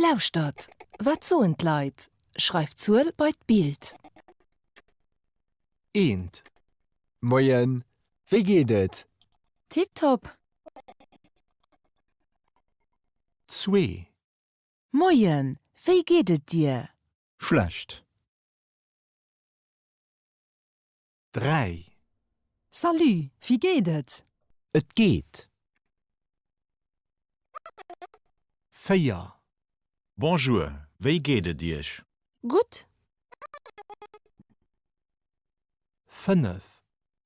Lauschtert! Wat soen d'Leit? Schreift d'Zuel bei d'Bild. Eent. Moien, wéi geet et? Tiptop! Zwee. Moien, wéi geet et dir? Schlecht. 3. Salut, wéi geet et? Et geet. 4. Bonjour, wéi geet et Iech? Gutt. 5.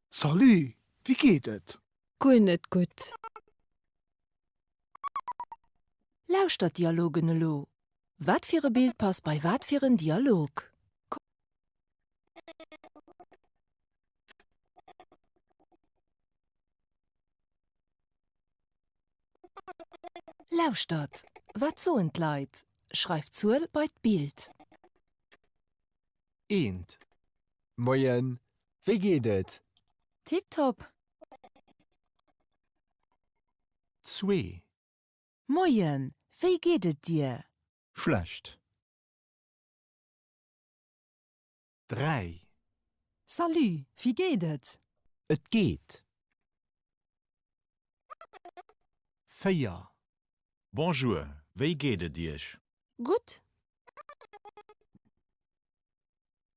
Salut, wéi geet et? Guer net gutt. Lauschtert d'Dialogen elo. Wat fir e Bild passt bei wat fir en Dialog? Lauschtert! Wat soen d'Leit? Schreift d'Zuel bei d'Bild. Eent. Moien, wéi geet et? Tiptop! Zwee. Moien, wéi geet et dir? Schlecht. 3. Salut, wéi geet et? Et geet. 4. Bonjour, wéi geet et Iech? Gutt.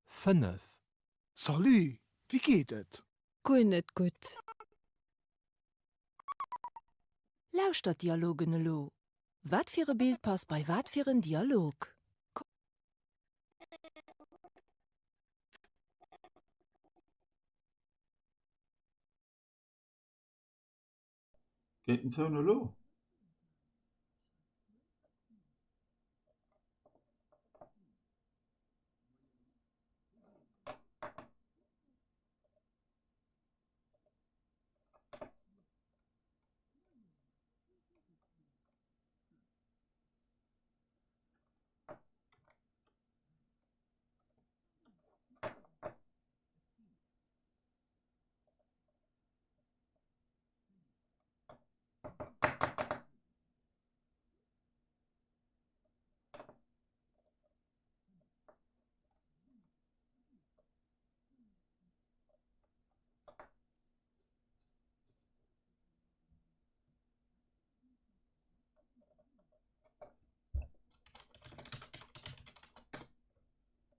5. Salut, wéi geet et? Guer net gutt. Lauschtert d'Dialogen elo. Wat fir e Bild passt bei wat fir en Dialog? Geet den Toun elo?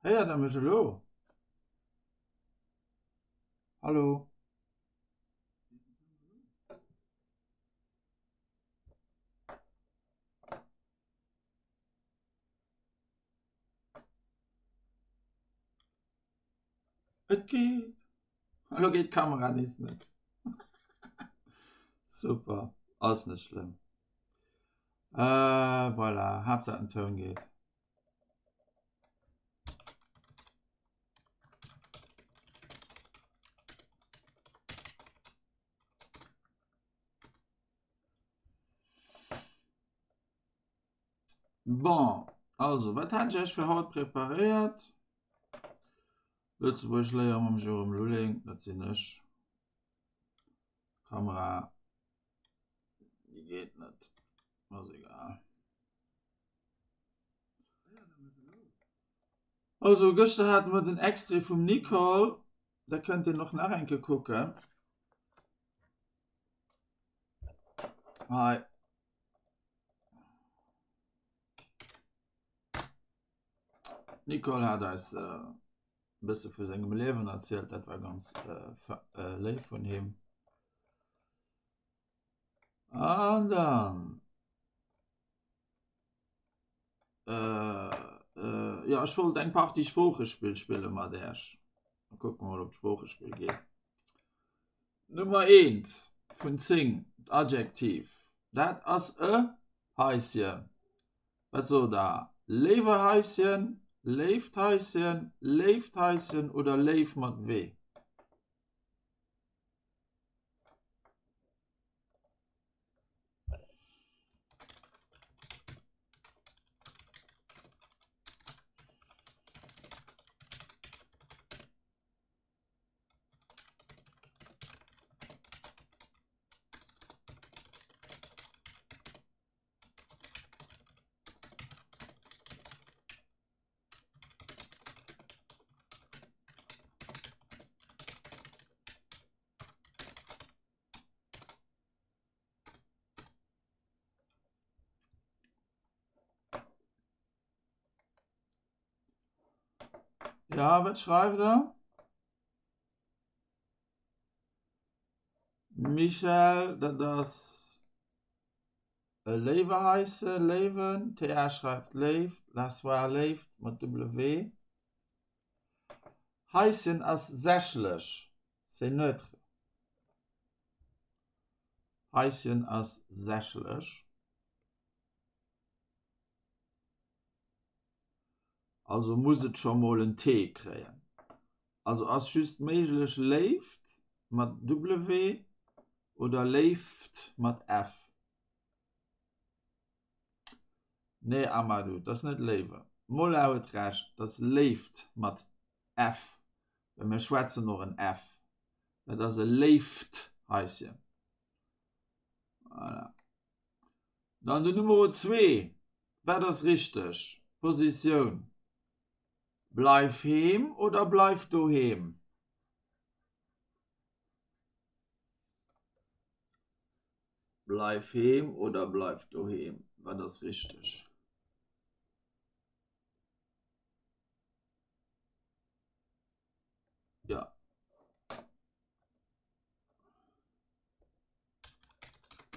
Héiert der mech elo? Hallo? Et geet. Elo geet d'Kamera nees net. Super, ass net schlëmm. Äh, voilà, Haaptsaach den Toun geet. Bon, also wat hat ech Iech fir haut preparéiert? Lëtzebuergesch léiere mam Jérôme Lulling, dat sinn ech. Kamera, déi geet net, ass egal. Also gëschter hate mer den Extrait vum Nicole, da kënnt Dir och nach eng Kéier kucken. Hei. D'Nicole hat eis e bësse vu sengem Liewen erzielt, dat war ganz léif vun him. An dann jo ech wollt eng Partie Sproochespill spille mat Äech. Da kucke mer mol ob d'Sproochespill geet. Nummer eent vun 10, d'Adjektiv, dat ass e Haischen. Wat sot der? Léiwe Haischen, léift Haischen, léift Haischen oder léif mat w? Ja, wat schreift der? Michel, dat ass e Léiwehaische, Léiwen, TA schreift Léift, la soir Léift mat W. Haischen ass sächlech, c'est neutre. Haischen ass sächlech. Also muss et scho mol en T kréien. Also ass just méiglech Léift mat W oder Léift mat F. Nee Amadou, 't ass net Léiwe. Mola huet Recht, 't ass Léift mat F, well mir schwätzen och en F. Dat ass e Léift-Haischen. Voilà. Dann den Numero zwee, Wat ass richteg? Positioun, Bleif heem oder bleif doheem? Bleif heem oder bleif doheem? Wat ass richteg? Ja.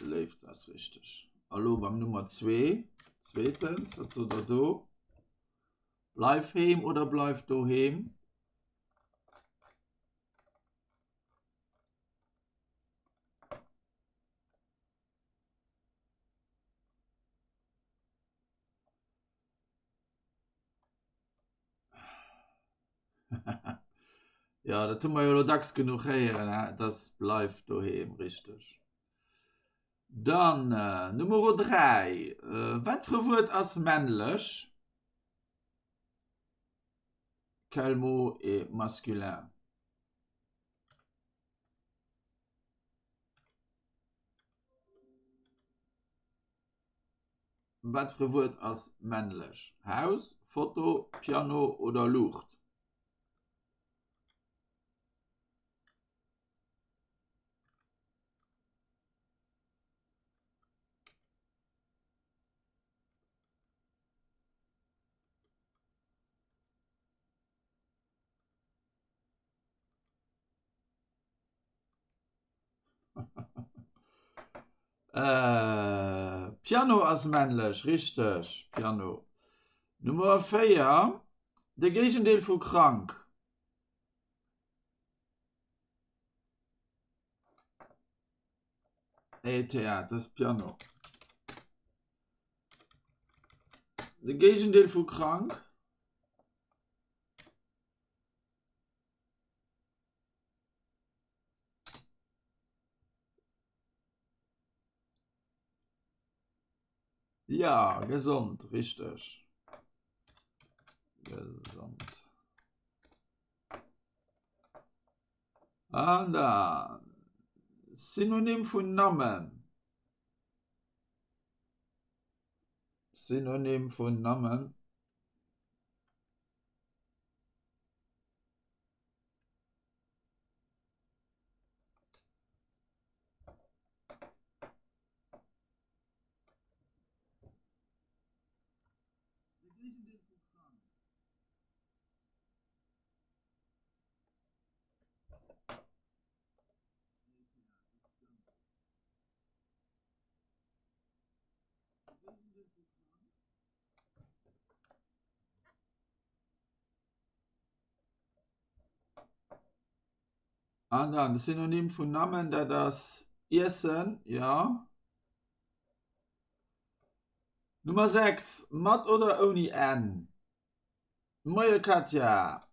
Léift ass richteg. A lo beim Nummer zwee, zweetens, wat sot der do? Bleif heem oder bleif doheem? Ja, dat hu mer jo lo dacks genuch héieren, hè? Et ass bleif doheem, richteg. Dann äh, Numero 3. Äh, wat fir e Wuert ass männlech? Quel mot est masculin? Wat fir e Wuert ass männlech? Haus, Foto, Piano oder Luucht? Äh, Piano ass männlech, richteg, Piano. Nummer 4, de Géigendeel vu krank. ETA, dat ass Piano. De Géigendeel vu krank. Ja, gesond, richteg. Gesond. An dann Synonym vun Nammen. Synonym vun Nammen. An dann de Synonym vun Nammen, dat ass Iessen, jo. Nummer 6, mat oder ouni N? Moie Katja.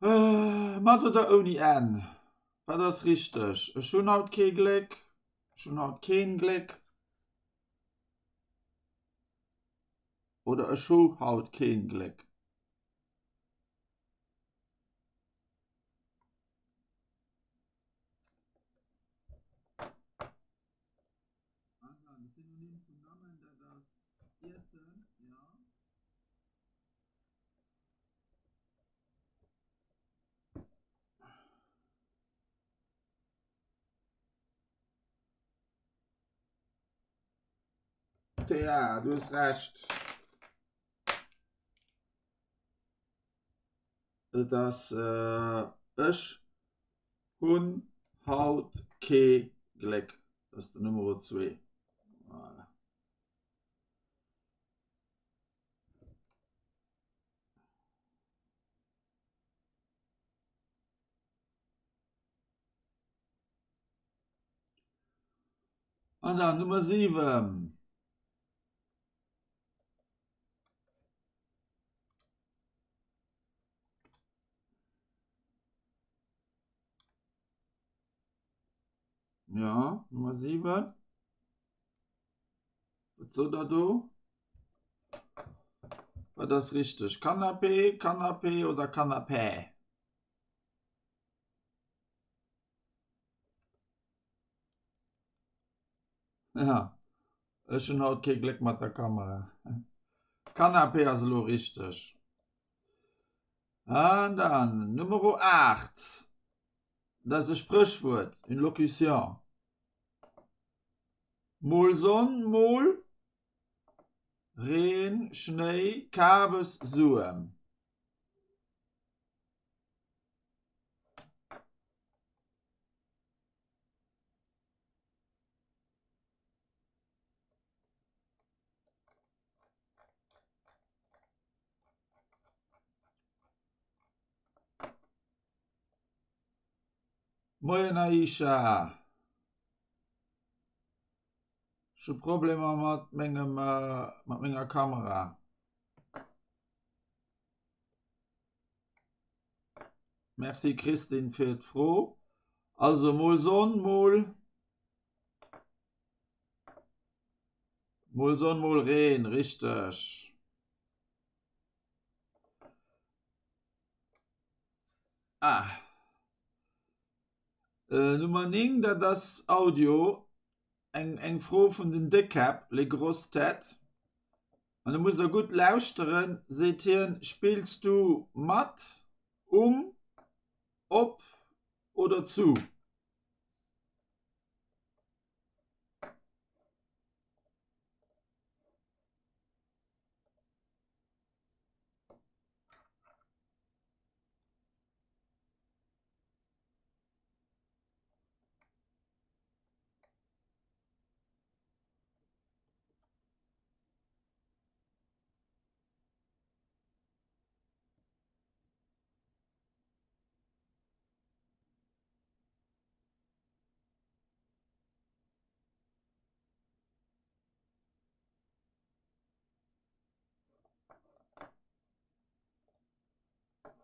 Äh, mat oder ouni N? Wat ass richteg? Ech hunn haut kee Gléck. Ech hunn haut keen Gléck. Oder ech hu haut keen Gléck. Thea, du hues Recht. Et ass Ech hunn haut kee Gléck. Dat ass den Numero zwee. Voilà. An dann Nummer 7. Ja, Nummer 7. Wat sot der do? Wat ass richteg? Canapé, Canapé oder Canapé? Ja, ech hunn haut kee Gléck mat der Kamera. Canapé ass elo richteg. An dann Numero 8. Dat ass e Spréchwuert, une locution. Mol Sonn, mol Reen, Schnéi, Kabes, Suen. Moien Aisha. Ech hu Problemer mat mengem mat menger Kamera. Merci Christine fir d'Fro. Also mol Sonn, mol Mol Sonn, mol Reen, richteg. Ah. Äh, Nummer 9, dat ass Audio. Eng, eng Fro vun den Déckkäpp, les grosses têtes. An do musst der gutt lauschteren, seet hien, Spills du mat, um, op oder zu?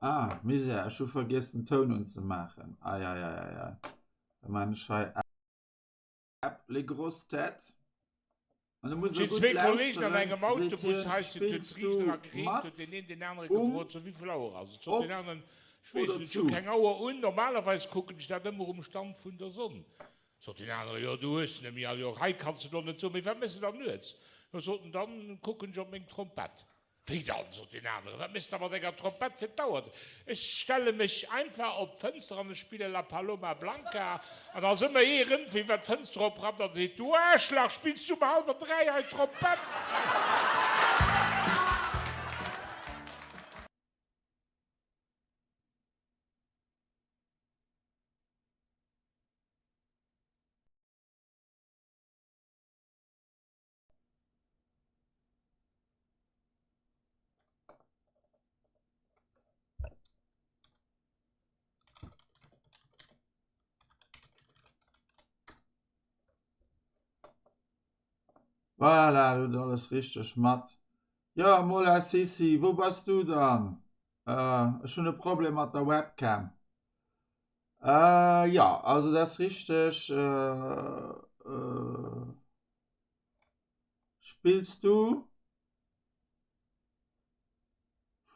Ah, Misär, ech hu vergiess den Toun unzemaachen. Ei, ei, ei, ei, ei. Da maan ech hei App Les Grosses Têtes. An du musst Sinn gutt zwéi Kolleegen an lauschteren, engem seet Autobus hien, hei sinn, huet spills et riicht du era gereent, mat, huet deen een deen anere um, gefrot, so wéivill Auer ass et? Sot op deen aneren, ech weess oder net, ech hu zu? keng Auer un, normalerweis kucken ech dat ëmmer um Stand vun der Sonn. Sot deen anere, jo du hues se nemmi all, jo hei kanns de lo net soen, mee wat méchs de dann nuets? Jo sot en, dann kucken ech op meng Trompett. Wéi dann? sot deen aneren, wat méchs de da mat enger Trompett fir d'Auer? Ech stelle mech einfach op d'Fënster an ech spille La Paloma Blanca an da ass ëmmer ee Rëndvéi wat d'Fënster oprappt an seet, Du Aarschlach, spills du um hallwer 3 hei Trompett? Voilà, du hutt alles richteg mat. Jo, Mola Sissi, wou bass du dann? Äh, ech hunn e Problem mat der Webcam. Äh, jo, also dat ass richteg. Äh, äh, spills du?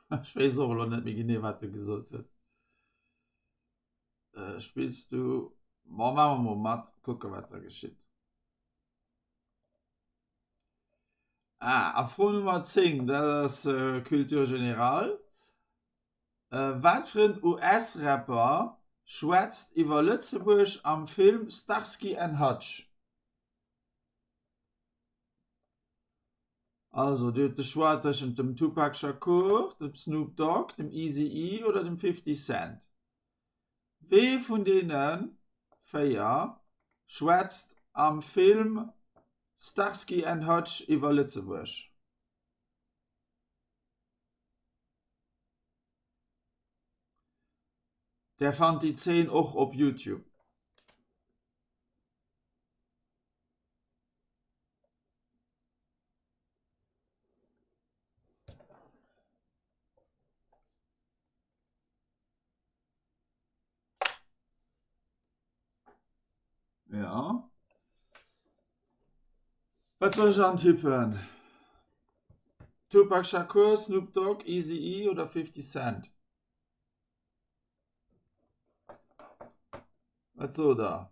Ech weess och elo net méi genee, wat e gesot huet. Äh, spills du? Bon, maache mer mol mat, kucke wat da geschitt. Ah, a Fro Nummer 10, dat ass äh, Culture générale. Wat fir en US-Rapper schwätzt iwwer Lëtzebuerg am Film Starsky and Hutch? Also, Dir hutt de Choix tëschent dem Tupac Shakur, dem Snoop Dogg, dem Eazy-E oder dem 50 Cent. Wee vun deene 4 schwätzt am Film Starsky and Hutch iwwer Lëtzebuerg? Der fannt déi Zeen och op Youtube. Ja. Wat soll ech antippen? Tupac Shakur, Snoop Dogg, Eazy-E oder 50 Cent? Wat sot der?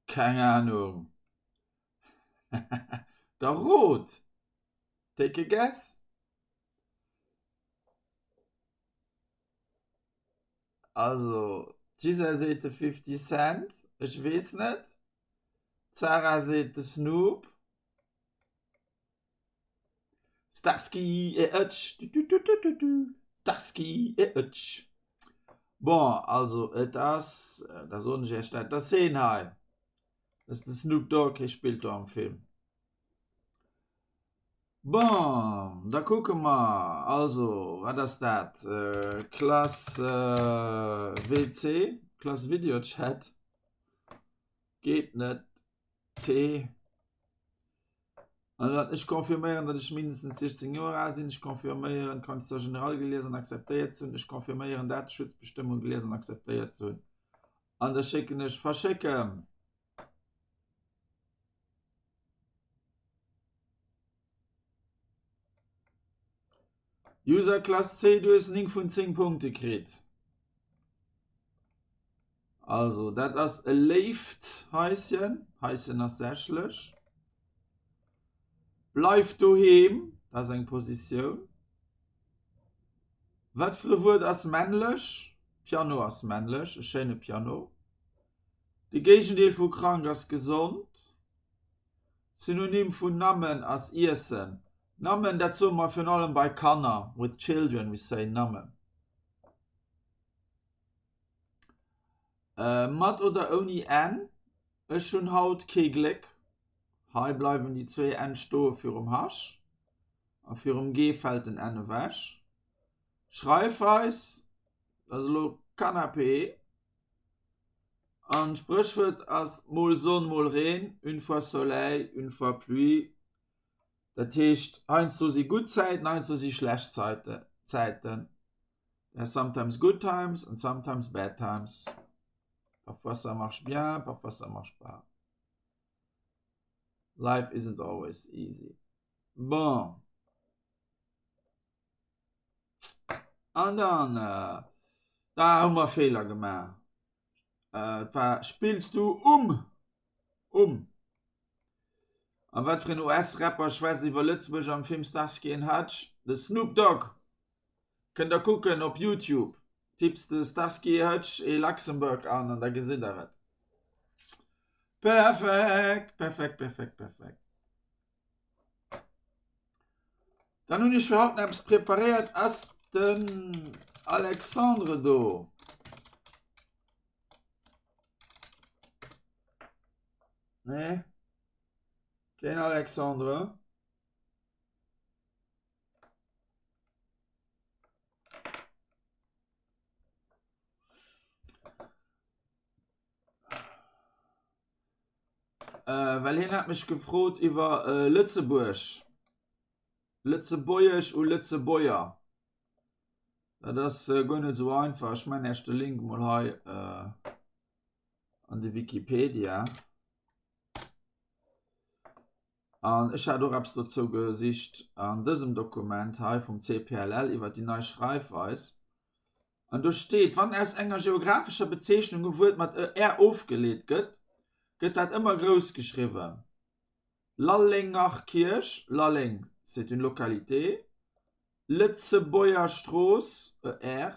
Keng Ahnung. Da rot! Take a guess. Also, d'Gisèle seet de 50 Cent, ech weess net. D'Sarah seet de Snoop. Starsky et Hutch, du-du-du-du-du, Starsky et Hutch. Bon, also et ass, da soen ech iech dat, dat ass heen hei. Dat ass de Snoop Dogg, hie spillt do am Film. Bon, da kucke mer. Also, wat ass dat? Klass WC, Klass Videochat. Geet net. T. An dann, ech confirméieren, datt ech mindestens 16 Joer al sinn. Ech confirméieren, d'Conditions générales gelies an akzeptéiert ze hunn. Ech confirméieren, d'Dateschutzbestëmmunge gelies an akzeptéiert ze hunn. An da schécken ech Verschécken. User Klass C, du hues 9 vun 10 Punkte kritt. Also, dat ass e léift Haischen. Haischen ass sächlech. Bleif doheem, dat ass eng Positioun. Wat fir e Wuert ass männlech? Piano ass männlech, e schéine Piano. De Géigendeel vu krank ass gesond. Synonym vun nammen ass iessen. Nammen, dat soe mer virun allem bei Kanner, with children we say nammen. Mat oder ouni N? Ech hunn haut kee Gléck. Hei bleiwen déi zwéi N stoe virum H a virum G fält den N ewech. Schreifweis, dat ass elo Canapé. An d'Spréchwuert ass mol Sonn, mol Reen, une fois soleil, une fois pluie. Dat heescht, heiansdo si gutt Zäiten, heiansdo si schlecht Zäiten. There are sometimes good times and sometimes bad times. Parfois ça marche bien, parfois ça marche pas. Life isn't always easy. Bon. An dann, äh, da hu mer Feeler gemaach. Äh, et war Spills du um? Um. A wat fir en US-Rapper schwätzt iwwer Lëtzebuerg am Film Starsky and Hutch? De Snoop Dogg! Kënnt der kucken op Youtube. Tipps de Starsky Hutch et Luxembourg an an da gesitt der et. Perfekt, perfekt, perfekt, perfekt. Dann hunn ech fir haut nach eppes preparéiert. Ass den Alexandre do? Nee? Keen Alexandre? Äh, well hien hat mech gefrot iwwer äh, Lëtzebuerg. Lëtzebuergesch u Lëtzebuerger. Dat ass äh, guer net esou einfach. Ech man Iech de Link mol hei äh, an de Wikipedia. An ech hat och eppes dozou gesicht an dësem Dokument hei vum CPLL iwwer déi nei Schreifweis. An do steet, Wann aus enger geographescher Bezeechnung e Wuert mat er ofgeleet gëtt, gëtt dat ëmmer grouss geschriwwen. Lallengerkierch, Lalleng, c'est une localité, Lëtzebuerger Strooss, er.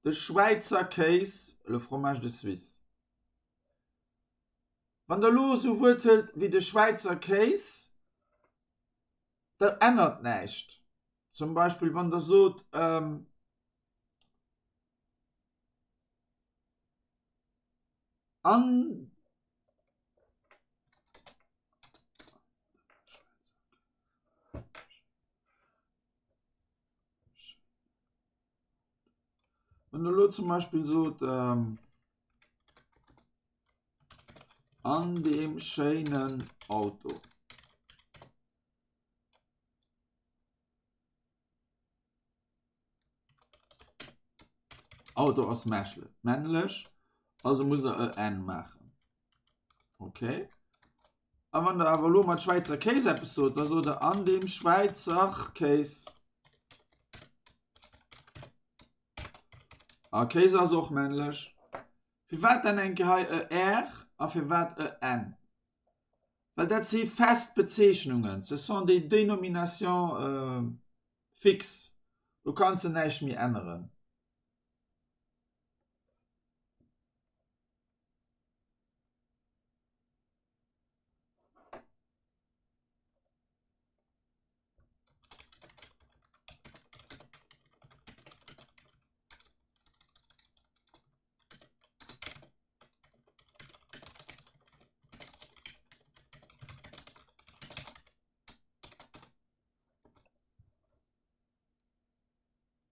De Schwäizer Kéis, le fromage de Suisse. Wann Der elo esou e Wuert hëlt wéi de Schwäizer Kéis, da ännert näischt. Zum Beispill wann Der sot, an Wann Der elo zum Beispill sot, an deem schéinen Auto. Auto ass mächle männlech, also muss der e N maachen. Okay. A wann der awer elo mat Schwäizer Kéis eppes sot, da sot der an deem Schwäizer Kéis. A Kéis ass och männlech. Firwat dann eng Kéier hei e R a firwat e N? Well dat si fest Bezeechnungen, ce sont des dénominations euh, fixes. Do kanns de näischt méi änneren.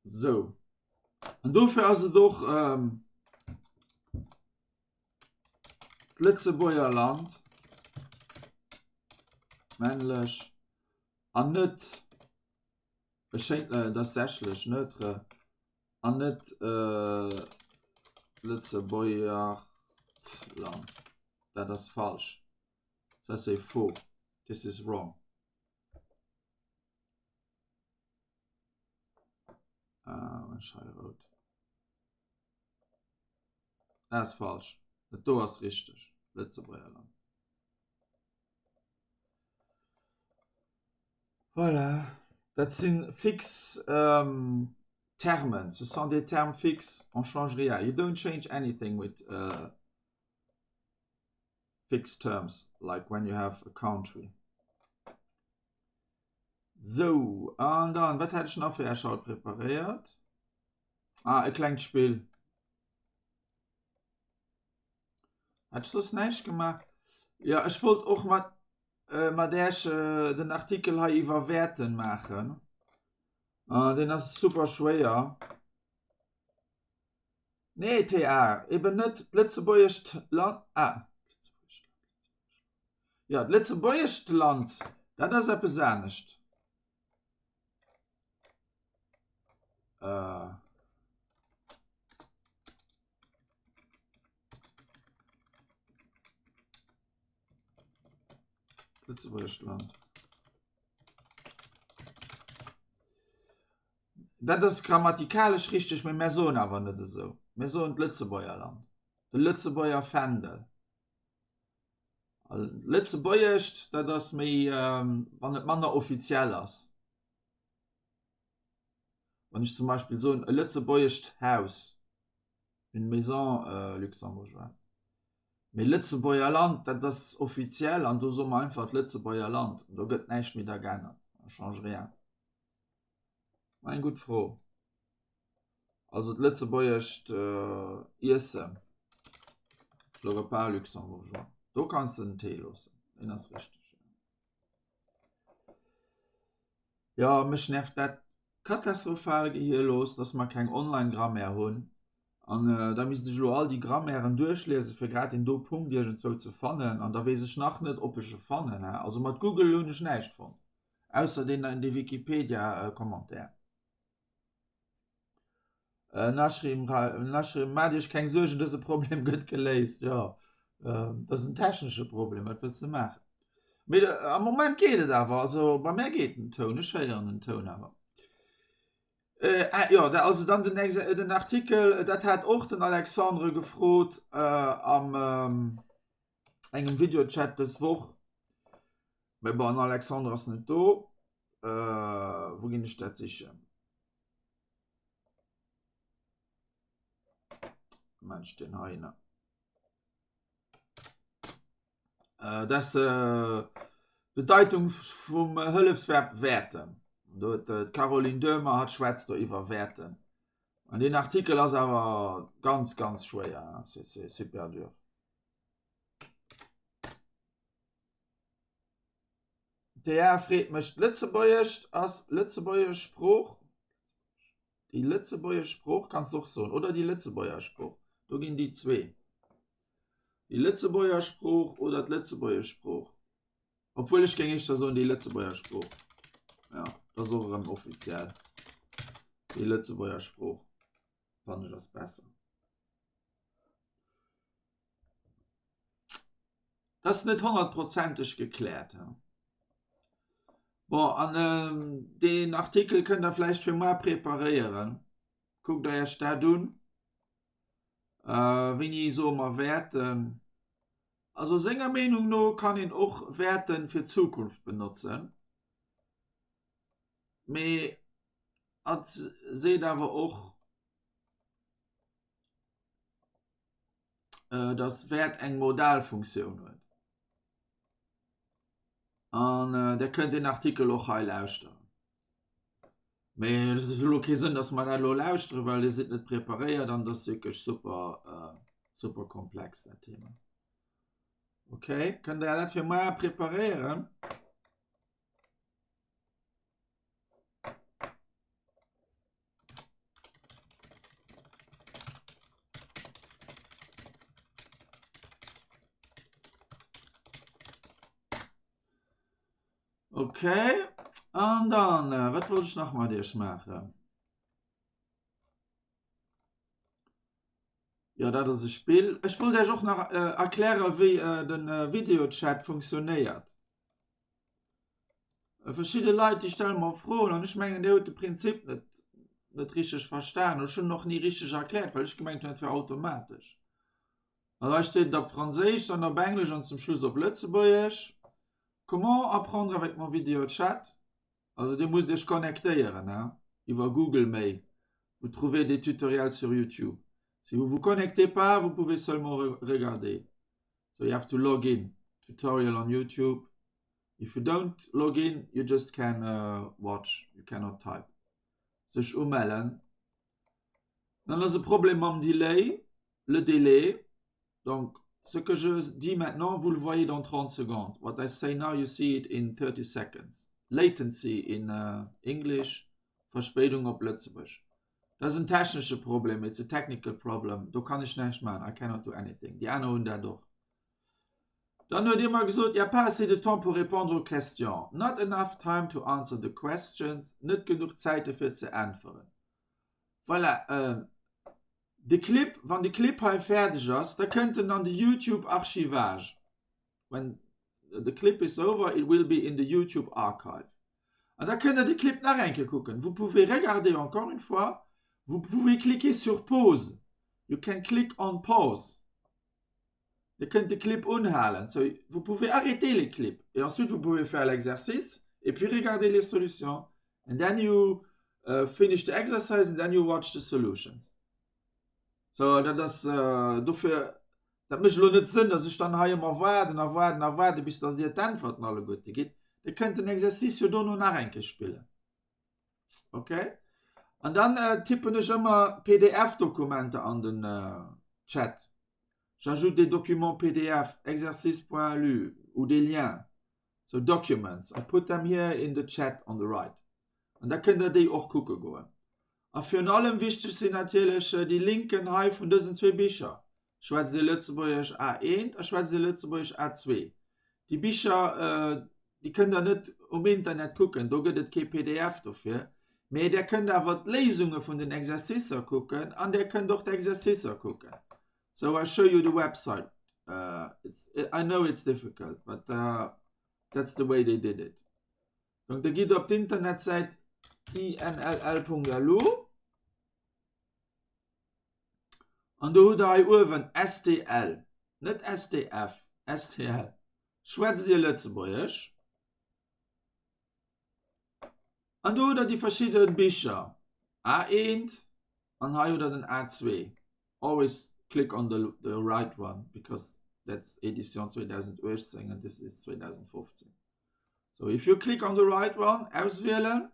Sou. An dofir ass et och ähm, d'Lëtzebuerger Land männlech an net e schéint äh, dat ass sächlech neutre an net äh, Lëtzebuergt Land. Dat ass falsch. Ça c'est faux. This is wrong. Ah, hei rout. Dat ass falsch. Dat do ass richteg. Lëtzebuerger Land. Voilà. Dat si fix ähm, Termen. Ce sont des termes fixes. On change rien. You don't change anything with uh, fixed terms, like when you have a country. Sou, an dann, wat hat ech nach fir Iech haut preparéiert? Ah, e klengt Spill. Hat ech soss näischt gemaach? Ja, ech wollt och mat, äh, mat Iech äh, den Artikel hei iwwer Wäerten maachen. Äh, deen ass super schwéier. Nee, TA, eben net d'lëtzebuergescht Land. Ah, ja, d'lëtzebuergescht Land, dat ass eppes anescht. Äh. Lëtzebuergescht Land. Dat ass grammatikalesch richteg, mee mär soen awer net esou. Mir soen d'Lëtzebuerger Land, de Lëtzebuerger Fändel. Lëtzebuergescht, dat ass méi, wann et manner offiziell ass. Wann ech zum Beispill soen e lëtzebuergescht Haus, une maison luxembourgeoise. Mee Lëtzebuerger Land, dat ass offiziell an do soe mer einfach d'Lëtzebuerger Land. Do gëtt näischt méi dra geännert, on change rien. Eng gutt Fro. Also d'lëtzebuergescht Iessen, le repas luxembourgeois, do kanns de den T loossen, deen ass richteg. Jo, mech nervt dat katastrophal gehierlos, dass mer keng Online-Grammaire hunn. An da misst ech elo all déi Grammairen duerchliesen, fir grad deen do Punkt iergendzwou ze fannen. An da weess ech nach net, ob ech e fannen. Also mat Google hunn ech näischt fonnt. Ausser deen dee Wikipedia Commentaire. Nashrim, Nashrim, maacht Iech keng Suergen, dëse Problem gëtt geléist. Jo, dat ass en technesche Problem, wat wëlls de maachen? Mee am Moment geet et awer, also bei mär geet den Toun, ech héieren den Toun awer. Äh, jo, da, also dann den, Ex den Artikel, dat hat och den Alexandre gefrot äh, am ähm, engem Videochat dës Woch. Mee bon, den Alexandre ass net do. Äh, wou ginn ech dat sichen? Mensch den heiner. Äh, das äh, Bedeitung vum Hëllefsverb wäerten. Do huet äh, d'Caroline Döhmer hat schwätzt do iwwer wäerten. An den Artikel ass awer ganz ganz schwéier, c'est c'est super dur. D'EA freet mech, Lëtzebuergescht ass lëtzebuergesch Sprooch? Déi lëtzebuergesch Sprooch kanns de och soen, oder déi Lëtzebuerger Sprooch, do ginn déi zwee. Déi Lëtzebuerger Sprooch oder d'lëtzebuergesch Sprooch. Obwuel ech géing éischter soen déi Lëtzebuerger Sprooch. Ja, dat ass och erëm offiziell. Déi Lëtzebuerger Sprooch fannen ech ass besser. Dat ass net honnertprozenteg gekläert. Bon, an ähm, deen Artikel kënnt der vläicht fir muer preparéieren. Kuckt der Iech dat un. Äh, wéini soe mer wäerten? Also senger Meenung no kann een och wäerten fir d'Zukunft benotzen. Mee hatt seet awer och, äh, dass wäert eng Modalfunktioun huet. An äh, der kënnt den Artikel och hei lauschteren. Mee et huet elo kee Sënn, dass mer dat elo lauschteren, well Dir sidd net preparéiert an dat ass wierklech super, äh, super komplex dat Thema. Okay, kënnt Der dat fir muer preparéieren? Okay, an dann, äh, wat wollt ech nach mat iech maachen? Ja, dat ass e Spill. Ech wollt iech och nach äh, erklären, wéi äh, den äh, Videochat funktionéiert. Äh, verschidde Leit, déi stelle mer Froen an ech mengen, dir hutt de Prinzip net, net richteg verstan. Ech hunn och ni richteg erkläert, well ech gemengt hunn, dat wär automatesch. Also hei steet et op Franséisch, dann op Englesch an zum Schluss op Lëtzebuergesch. Comment apprendre avec mon Videochat? Also dir musst iech connectéieren hein, iwwer Google Mail. Vous trouvez des tutoriels sur YouTube. Si vous vous connectez pas, vous pouvez seulement re regarder. So you have to log in. Tutorial on YouTube. If you don't log in, you just can uh, watch. You cannot type. Sech umellen. Dann ass e Problem mam Delay. Le délai. Donc, ce que je dis maintenant, vous le voyez dans 30 secondes. What I say now, you see it in 30 seconds. Latency in uh, English, Verspéidung op Lëtzebuerg. Dat ass en technesche Problem, it's a technical problem. Do kann ech näischt maachen, I cannot do anything. Déi aner hunn dat och. Dann huet Dir mer gesot, il y a pas assez de temps pour répondre aux questions. Not enough time to answer the questions. Net genuch Zäite fir ze äntweren. Voilà, äh, De Clip, wann de Clip hei fäerdeg ass, da kënnt en an de YouTube Archivage. When the clip is over, it will be in the YouTube archive. An da kënnt der de Clip nach eng Kéier kucken. Vous pouvez regarder encore une fois. Vous pouvez cliquer sur pause. You can click on pause. Dir kënnt de Clip unhalen. So, vous pouvez arrêter le clip. Et ensuite, vous pouvez faire l'exercice et puis regarder les solutions. And then you uh, finish the exercise and then you watch the solutions. So, dat ass uh, dofir, dat mécht elo net Sënn, dass ech dann hei ëmmer waarden a waarden a waarde bis dass Dir d'Äntwerten alleguerte gitt. Dir kënnt den Exercice jo dono nach eng Kéier spillen. Okay? An dann äh, tippen ech ëmmer PDF-Dokumenter an den äh, Chat. J'ajoute des documents PDF, exercice.lu ou des liens. So documents, I put them here in the chat on the right. An da kënnt der déi och kucke goen. A virun allem wichteg sinn natierlech äh, déi Linken hei vun dësen zwee Bicher. Schwätzt Dir Lëtzebuergesch A1 a schwätzt Dir Lëtzebuergesch A2. Déi Bicher, äh, déi kënnt der net um Internet kucken, do gëtt et kee PDF dofir. Mee där kënnt awer d'Léisunge vun den Exercicer kucken an där kënnt och d'Exercicer kucken. So I show you the website. Uh, it's, I know it's difficult, but uh, that's the way they did it. Donc der gitt op d'Internetsäit inll.lu an do hutt der hei uewen STL, net STF, STL. Schwätzt Dir Lëtzebuergesch? An do hutt der déi verschidde Bicher, A1 an hei hutt der den A2. Always click. click on the, the right one because that's Edition 2018 and this is 2015. So if you click on the right one, auswielen,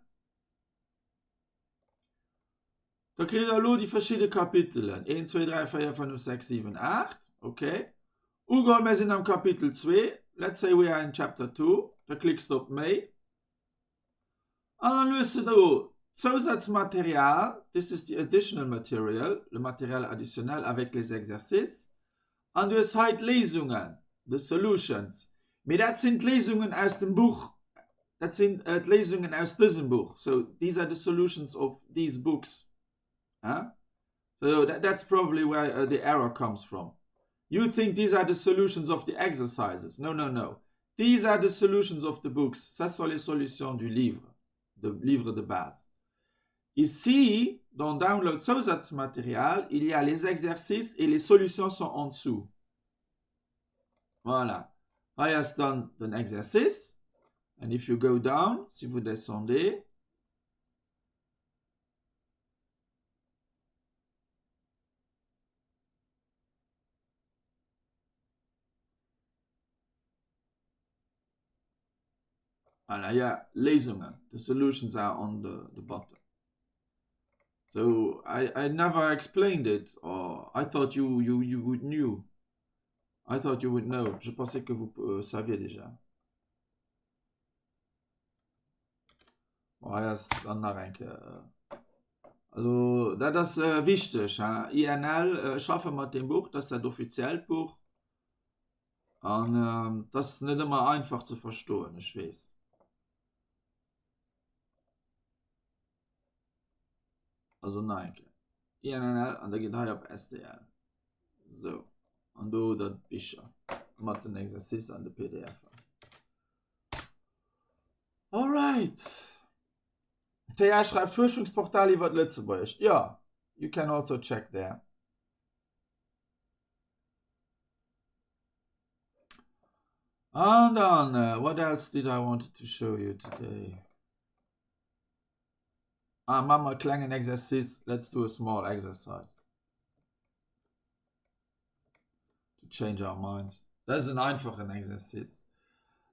da kritt der elo déi verschidde Kapitelen. 1, 2, 3, 4, 5, 6, 7, 8. Okay. Ugeholl, mir sinn am Kapitel 2. Let's say we are in chapter 2. Da klickst du op méi. An dann hues de do Zousazmaterial, this is the additional material, le matériel additionnel avec les exercices. An du hues hei d'Léisungen, the solutions. Mee dat sinn d'Léisungen aus dem Buch, dat sinn d'Léisungen aus dësem Buch. So these are the solutions of these books. Huh? So that, that's probably where uh, the error comes from. You think these are the solutions of the exercises. No, no, no. These are the solutions of the books. Ça sont les solutions du livre, de livre de base. Ici, dans Download Zusatzmaterial, il y a les exercices et les solutions sont en dessous. Voilà. Hei ass dann den Exercice. And if you go down, si vous descendez, Voilà, ja, Léisungen. The solutions are on the, the bottom. So I, I never explained it, or I thought you, you, you would knew. I thought you would know. Je pensais que vous euh, saviez déjà. Bon, hei ass dann nach eng Kéier. Äh, also dat ass äh, wichteg. Ha? INL äh, schaffe mat dem Buch, dat ass dat offiziellt Buch. An ähm, dat ass net ëmmer einfach ze verstoen, ech weess. Also nach eng Kéier. INNL an da geet hei op SDL. So an do dat Bicher mat den Exercice an de PDF. Alright. Thea schreift Fuerschungsportal iwwer Lëtzebuergesch. Ja, you can also check there. An dann, uh, what else did I want to show you today? Ah, maache mer e klengen Exercice. Let's do a small exercise. To change our minds. Dat ass en einfachen Exercice.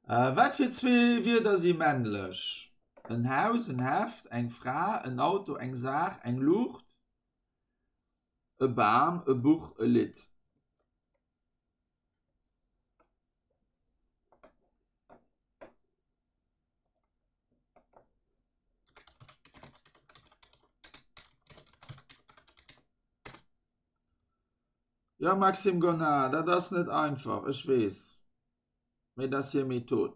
Äh, wat fir zwee Wierder si männlech? En Haus, en Heft, eng Fra, en Auto, eng Saach, eng Luucht, e Bam, e Buch, e Lidd. Ja Maxime Gonard, dat ass net einfach, ech weess. Mee dat ass hir Method.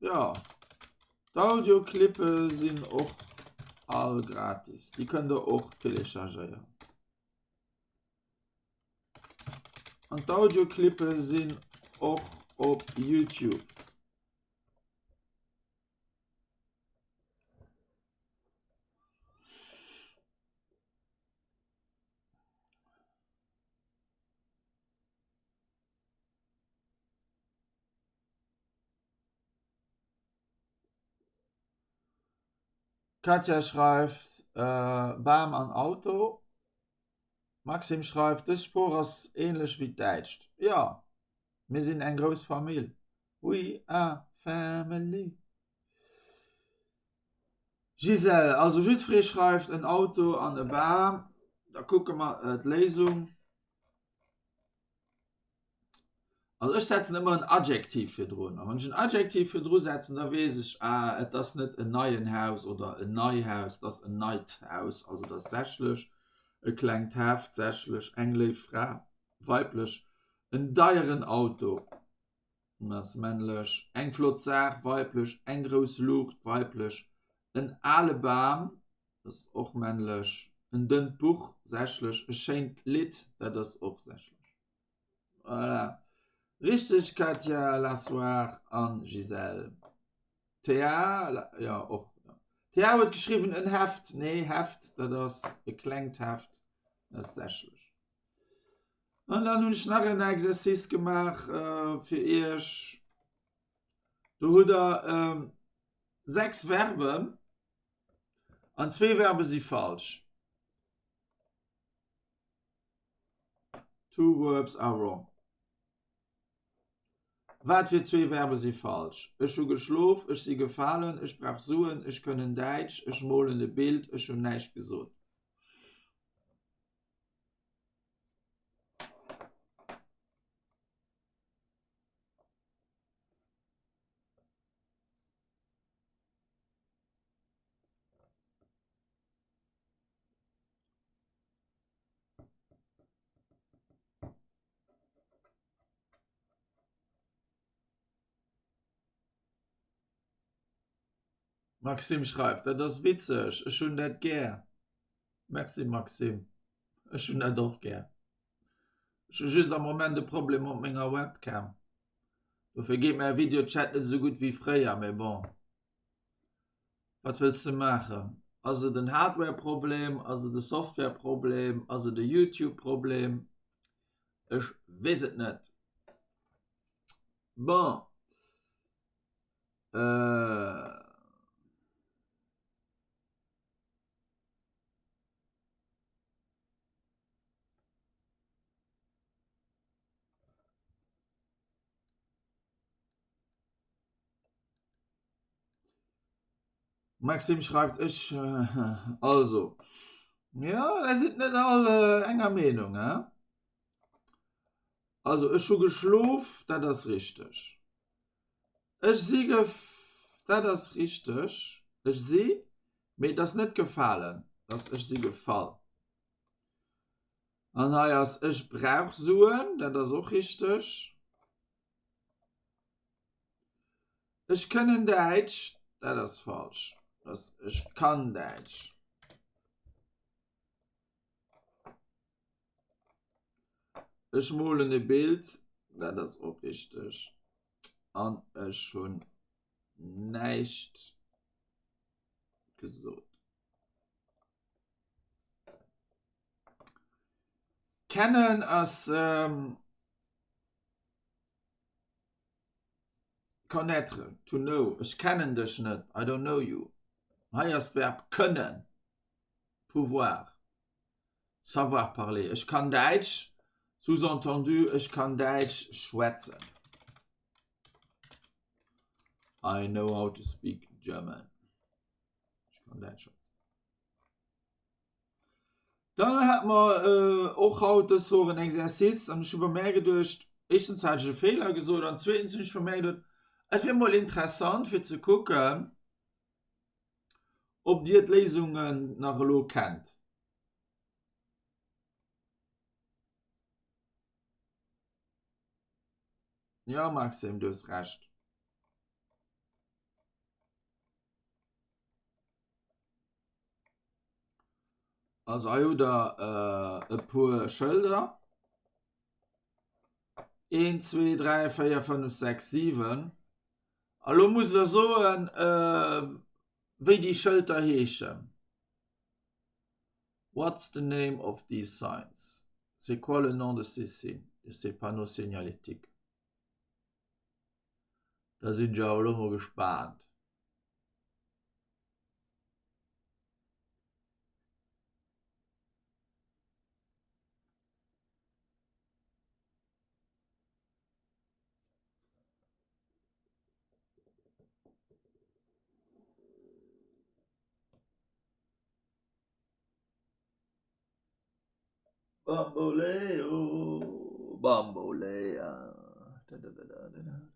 Ja, d'Audioclippe sinn och all gratis. Déi kënnt der och telechargéieren. An d'Audioclippe sinn och op YouTube. Katja schreift äh, Bam an Auto. Maxim schreift, dës Sprooch ass ähnlech wéi d'Däitscht. Ja, mir sinn eng grouss Famill. We are family. Gisèle, also jiddweree schreift en Auto an e Bam. Da kucke mer äh, d'Léisung. Also ech setzen ëmmer en Adjektiv virdrun. A wann ech en Adjektiv virdru setzen, da weess ech, ah, et ass net en neien Haus oder en nei Haus, et ass en neit Haus. Also et ass sächlech, e klengt Heft, sächlech, eng léif Fra, weiblech, en deieren Auto, ass männlech, eng flott Saach, weiblech, eng grouss Luucht, weiblech, en ale Bam, ass och männlech, en dënnt Buch, sächlech, e schéint Lidd, dat ass och sächlech. Voilà. Richteg Katja, Lassoir an Gisèle. Thea, jo och. Thea huet geschriwwen en Heft. Nee, Heft, dat ass e klengt Heft, dat ass sächlech. An dann hunn ech nach en Exercice gemaach äh, fir Iech. Do hutt der ähm, 6 Verben an zwee Verbe si falsch. Two verbs are wrong. Wat fir zwee Verbe si falsch? Ech hu geschlof, ech si gefalen, ech brauch Suen, ech kënnen Däitsch, ech molen e Bild, ech hunn näischt gesot. Maxime schreift, dat ass witzeg, ech hunn dat gär. Merci Maxime, ech hunn dat och gär. Ech hu just am Moment e Problem mat menger Webcam. Dofir geet mäi Videochat net esou gutt wéi fréier, mee bon. Wat wëlls de maachen? Ass et en Hardware-Problem? Ass et e Software-Problem? Ass et e YouTube-Problem? Ech weess et net. Bon. Äh. Maxime schreift ech also ja da sind net all äh, enger Meenung he? Also ech hu geschlof, dat ass richteg. Ech si gef dat ass richteg. Ech si mee et ass net gefalen, ass ech si gefall. An hei ass ech brauch Suen, dat ass och richteg. Ech kënnen Däitsch, dat ass falsch. Dat ass ech kann Däitsch. Ech molen e Bild, dat ass och richteg. An ech hunn näischt gesot. Kennen ass ähm, connaître, to know. Ech kennen dech net, I don't know you. Hei ass d'Verb kënnen, pouvoir, savoir parler. Ech kann Däitsch, sous-entendu ech kann Däitsch schwätzen. I know how to speak German. Ech kann Däitsch schwätzen. Dann hat mer äh, och haut dës Woch en Exercice an ech hu bei mär geduecht, éischtens hat ech e Feeler gesot an zweetens hunn ech bei mär geduet, et wier mol interessant fir ze kucken, ob dir d'Léisungen nach elo kennt. Ja Maxime, du hues Recht. Also hei hutt der e puer Schëlder. 1, 2, 3, 4, 5, 6, 7. A lo musst der soen, wéi déi Schëlter heeschen. What's the name of these signs? C'est quoi le nom de ces signes, de ces panneaux signalétiques? Da sinn ech awer elo mol gespaant. Bamboleo, Bambolea. Da, da, da, da, da, da.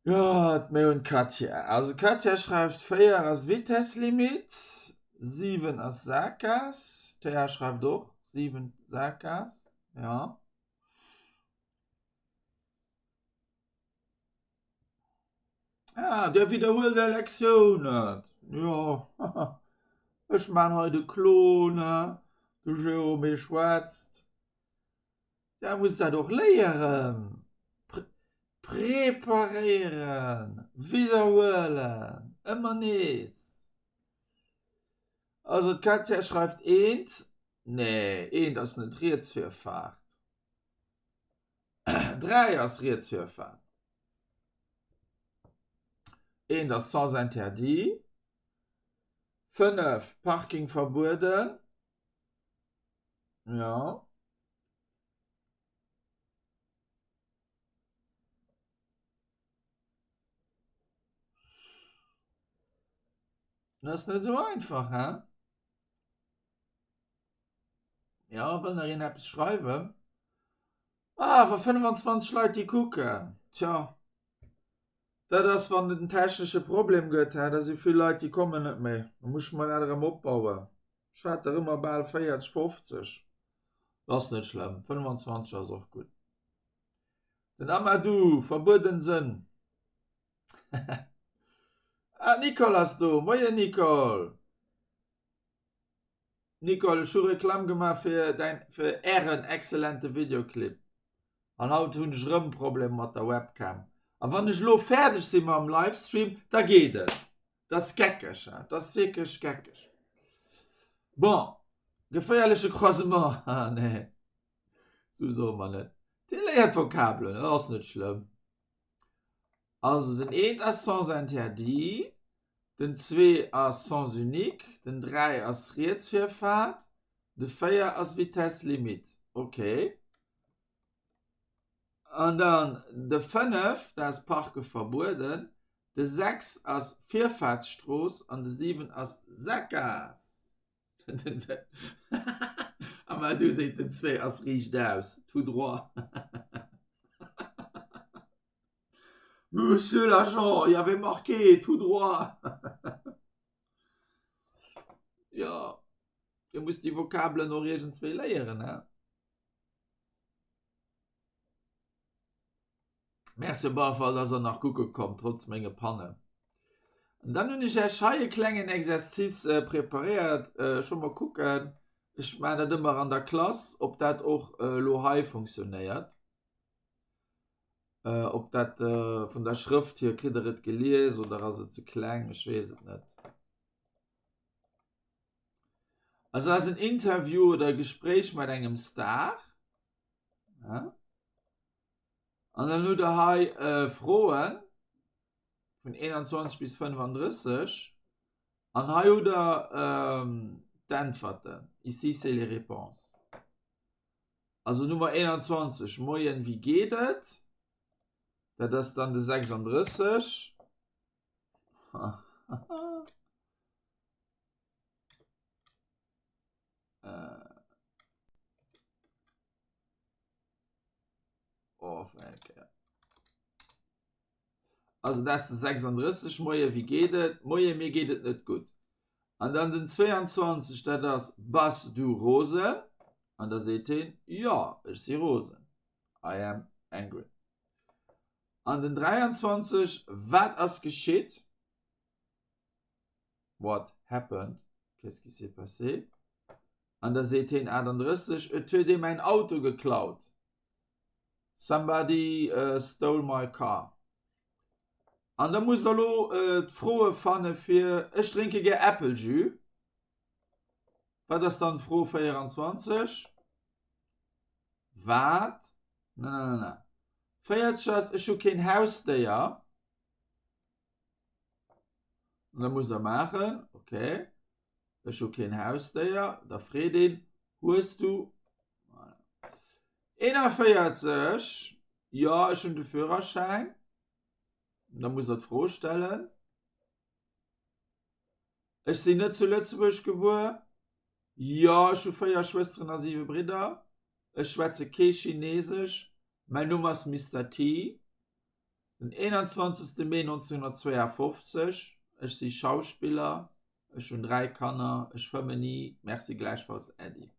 Ja, mir hunn d'Katja. Also d'Katja schreift 4 ass Vitesslimit, 7 ass Saakgaass. D'Thea schreift och 7 Saakgaass, ja. Ah, der widderhuelt är Lektioun net. Jo, ech man hei de Klon, de Jérôme schwätzt. Ja, muss dat och léieren. Preparéieren, widderhuelen, ëmmer nees. Also d'Katja schreift eent. Nee, eent ass net Rietsvirfaart. 3 ass Rietsvirfaart. Eent ass Sens interdit. 5 Parking verbueden. Ja. Dat ass net esou einfach, hè? Ja, wëll nach een eppes schreiwen? Ah, awer 25 Leit, déi kucken. Tja, dat ass, wann et en technesche Problem gëtt, hè, da si vill Leit, déi kommen net méi. Da muss ech mer dat erëm opbauen. Ech hat der ëmmer bal 40, 50. Ass net schlëmm, 25 ass och gutt. Den Amadou, verbueden Sënn. Ah, d'Nicole ass do. Moien Nicole. Nicole, ech hu Reklamm gemaach fir däin, fir ären excellente Videoclip. An haut hunn ech erëm Problem mat der Webcam. A wann ech elo fäerdeg si mam Livestream, da geet et. Dat ass geckeg, hein? Dat ass wierklech geckeg. Bon, geféierleche Croisement, ah nee, sou soe mer net. Dir léiert Vokabelen, dat ass net schlëmm. Also den eent ass Sens interdit, den zwee ass Sens unique, den 3 ass Rietsvirfaart, de 4 ass Vitesse limite. Okay. An dann de 5, dat ass Parke verbueden, de 6 ass Virfaartsstrooss an de 7 ass Sakgaass. Amadou seet den 2 ass riichtaus, tout droit. Monsieur l'agent, il y avait marqué tout droit. Jo, dir musst déi Vokabelen och iergendswéi léieren, he? Merci op alle Fall, dass der nach kucke kommt, trotz menge Pannen. An dann hunn ech Iech hei e klengen Exercice preparéiert. Ech wëll mol kucken, ech maachen dat ëmmer an der Klass, ob dat och elo hei funktionéiert. Ob dat vun der Schrëft hier, kritt der et gelies oder ass et ze kleng, ech weess et net. Also ass en Interview oder e Gespréich mat engem Star. Ja. An dann hutt der hei äh, Froen vun 21 bis 35. An hei hutt der ähm, d'Äntwerten. Ici, c'est les réponses. Also Nummer 21, Moien, wéi geet et? Dat ass dann de 36. Äh. Oh, also dat ass de 36 Moie wéi geet et? Moie mir geet et net gutt. An dann den 22 dat ass bass du rosen? An da seet heen jo ech si rosen. I am angry. An den 23 wat ass geschitt? What happened? Qu'est-ce qui s'est passé? An da seet heen 38, Et huet ee mäin Auto geklaut. Somebody stole my car. An da musst der elo d'Froe fanne fir Ech drénke gär Äppeljus. Wat ass dann d'Fro 24? Wat? Nananana. 40 ass Ech hu keen Hausdéier. An da musst der maachen, okay. Ech hu keen Hausdéier. Da freet een, Hues du. Voilà. 41, Jo, ech hunn de Führerschäin. Da musst der d'Fro stellen. Ech sinn net zu Lëtzebuerg gebuer. Jo, ech hu 4 Schwësteren a 7 Bridder. Ech schwätze kee Chineesesch. Mäin Numm ass Mister T. Den 21. Mee 1952. Ech si Schauspiller. Ech hunn 3 Kanner. Ech fëmmen ni. Merci gläichfalls Äddi.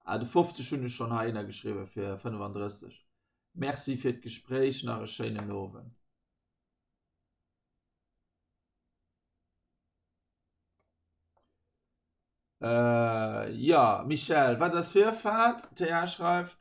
Ah, de 50 hunn ech schonn heihinner geschriwwen fir 35. Merci fir d'Gespréich, nach e schéinen Owend. Äh, ja, Michèle, wat ass Virfaart? D'Thea schreift.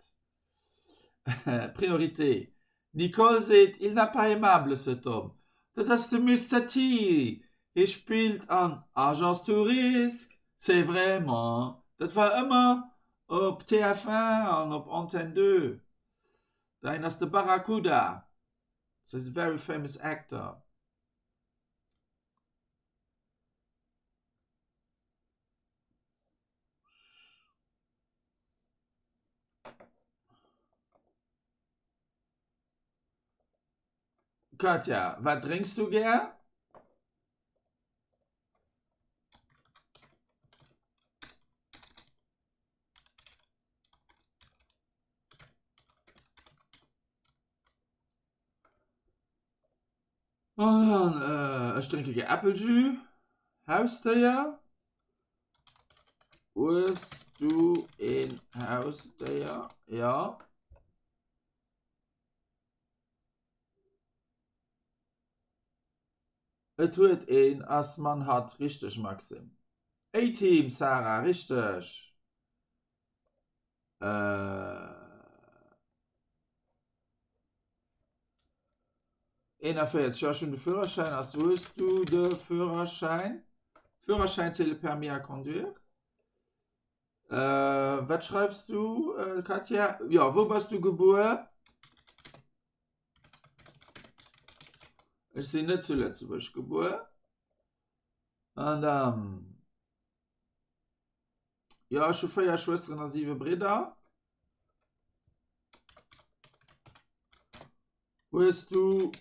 Priorité. D'Nicole seet, Il n'a pas aimable cet homme. Dat ass de Mister T. Hie spillt an Agence Tourisk, c'est vraiment. Dat war ëmmer op TF1 an op Antenne 2. Däin ass de Barracuda. He's a very famous actor. Katja, wat drénks du gär? An dann, äh, ech drénke gär Äppeljus. Hausdéier? Hues du een Hausdéier? Ja. Et huet een, ass, man hat. Richteg, Maxime. A-Team, Sarah, richteg. Äh. 41, jo, ech hunn de Führerschäin. Ass, hues du de Führerschäin? Führerschäin, c'est le permis à conduire. Äh, wat schreifs du, äh, Katja? Jo, wou bass du gebuer? Ech sinn net zu Lëtzebuerg gebuer. An dann. Jo, ech hu 4 Schwësteren a 7 Bridder. Hues du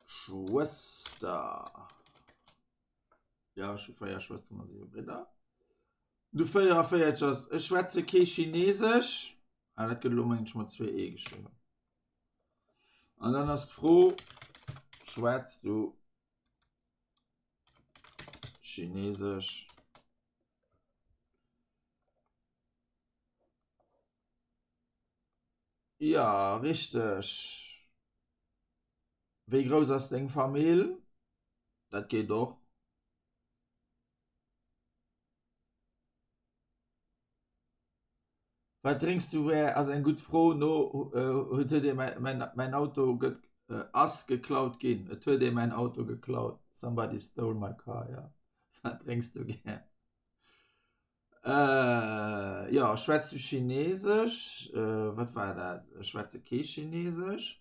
Geschwëster? Ja, ech hu 4 Schwësteren a 7 Bridder. Du 44 ass, ech schwätze kee Chinesesch. Ah, dat gëtt elo mengen ech mat zwee E geschriwwen. An dann ass d'Fro, schwätz du Chinesesch? Ja, richteg. Wéi grouss ass deng Famill? Dat geet och. Wat drénks du gär? Ass eng gutt Fro. No huet huet ee mäin mäin Auto gëtt ass geklaut ginn. Et huet ee mäin Auto geklaut. Somebody stole my car, ja. Wat drénks du gär? Jo, schwätz du Chinesesch? Wat war dat? Ech schwätze kee Chinesesch.